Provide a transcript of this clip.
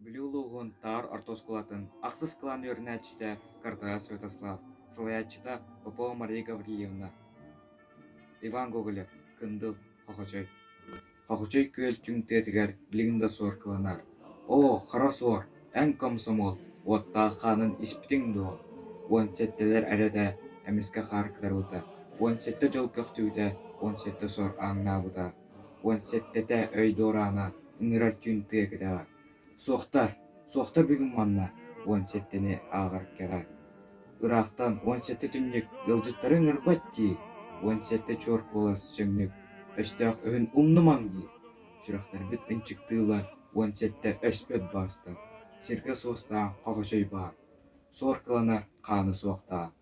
Бүлүү улууһун Таар орто оскуолатын ахсыс кылаан үөрэнээччитэ Картая Святослав, салайааччыта Попова Мария Гаврильевна, Иван Гоголев, Кындыл, Хохочой. Хохочой күөл түҥ тыатыгар билигин да суор кыланар: «Оо, хара суор, эн комсомол, уоттаах хаанын испитиҥ дуо?» 17-лэр эрэтэ эмискэ хаар кытарбыта, 17 дьыл көхтүбүтэ, 17 суор ааҥнаабыта, 17-тэ өй дуораана ыҥырар түүн тыа кэтэҕэ. Суохтар, суохтар бүгүн манна 17-ни ааҕар кэҕэ. Ыраахтан 17 түннүк ыалдьыттары ыҥырбат дии, 17 чуор куолас сөҥнүк өстөөх өһүн умнумаҥ дии. Сүрэхтэрбит ынчыктыыллар 17 өспөт баастан, сиргэ суостаах хохочой баар, суор кыланар хааны суохтаах.